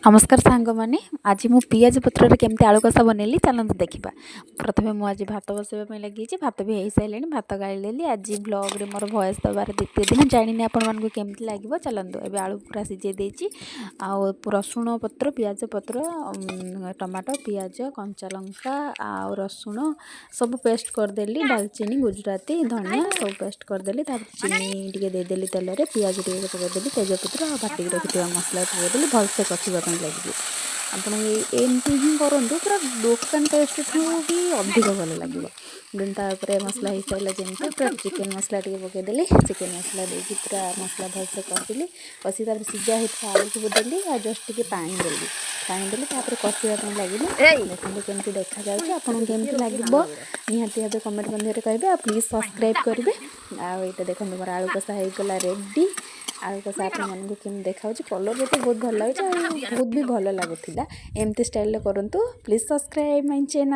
ନମସ୍କାର ସାଙ୍ଗମାନେ, ଆଜି ମୁଁ ପିଆଜ ପତ୍ରରେ କେମିତି ଆଳୁ କଷା ବନେଇଲି, ଚାଲନ୍ତୁ ଦେଖିବା। ପ୍ରଥମେ ମୁଁ ଆଜି ଭାତ ବସାଇବା ପାଇଁ ଲାଗିଛି। ଭାତ ବି ହେଇସାରିଲାଣି, ଭାତ ଗାଳିଦେଲି। ଆଜି ବ୍ଲଗ୍ରେ ମୋର ଭଏସ୍ ଦେବାର ଦ୍ୱିତୀୟ ଦିନ, ଜାଣିନି ଆପଣମାନଙ୍କୁ କେମିତି ଲାଗିବ। ଚାଲନ୍ତୁ, ଏବେ ଆଳୁ ପୁରା ସିଝେଇ ଦେଇଛି। ଆଉ ରସୁଣ ପତ୍ର, ପିଆଜ ପତ୍ର, ଟମାଟୋ, ପିଆଜ, କଞ୍ଚା ଲଙ୍କା ଆଉ ରସୁଣ ସବୁ ପେଷ୍ଟ କରିଦେଲି। ଡାଲଚିନି, ଗୁଜୁରାତି, ଧନିଆ ସବୁ ପେଷ୍ଟ କରିଦେଲି। ତାପରେ ଚିନି ଟିକେ ଦେଇଦେଲି ତେଲରେ, ପିଆଜ ଟିକେ ପକାଇଦେଲି, ତେଜପତ୍ର ଆଉ ବାଟିକି ରଖିଥିବା ମସଲା ପକାଇଦେଲି। ଭଲସେ କଷିବା ପାଇଁ ଲାଗିଲି। ଆପଣ ଏମିତି ହିଁ କରନ୍ତୁ, ପୁରା ଦୋକାନ ଟେଷ୍ଟଠୁ ବି ଅଧିକ ଭଲ ଲାଗିବ। ଦେନ୍ ତାପରେ ମସଲା ହେଇସାରିଲା ଯେମିତି, ପୁରା ଚିକେନ୍ ମସଲା ଟିକେ ପକାଇଦେଲି। ଚିକେନ୍ ମସଲା ଦେଇକି ପୁରା ମସଲା ଭଲସେ କଷିଲି। କଷି ତାପରେ ସିଝା ହେଇଥିବା ଆଳୁକୁ ଦେଲି ଆଉ ଜଷ୍ଟ ଟିକେ ପାଣି ଦେଲି। ପାଣି ଦେଲି, ତାପରେ କଷିବା ପାଇଁ ଲାଗିଲି। ଦେଖନ୍ତୁ କେମିତି ଦେଖାଯାଉଛି, ଆପଣଙ୍କୁ କେମିତି ଲାଗିବ ନିହାତି ଭାବେ କମେଣ୍ଟ ମଧ୍ୟରେ କହିବେ ଆଉ ପ୍ଲିଜ୍ ସବସ୍କ୍ରାଇବ୍ କରିବେ। ଆଉ ଏଇଟା ଦେଖନ୍ତୁ, ମୋର ଆଳୁ କଷା ହେଇଗଲା ରେଡ଼ି। ଆଳୁ କଷା ଆପଣମାନଙ୍କୁ କେମିତି ଦେଖାଯାଉଛି? କଲର୍ରେ ତ ବହୁତ ଭଲ ଲାଗୁଛି ଆଉ ବହୁତ ବି ଭଲ ଲାଗୁଥିଲା। ଏମିତି ଷ୍ଟାଇଲ୍ରେ କରନ୍ତୁ। Please subscribe my channel.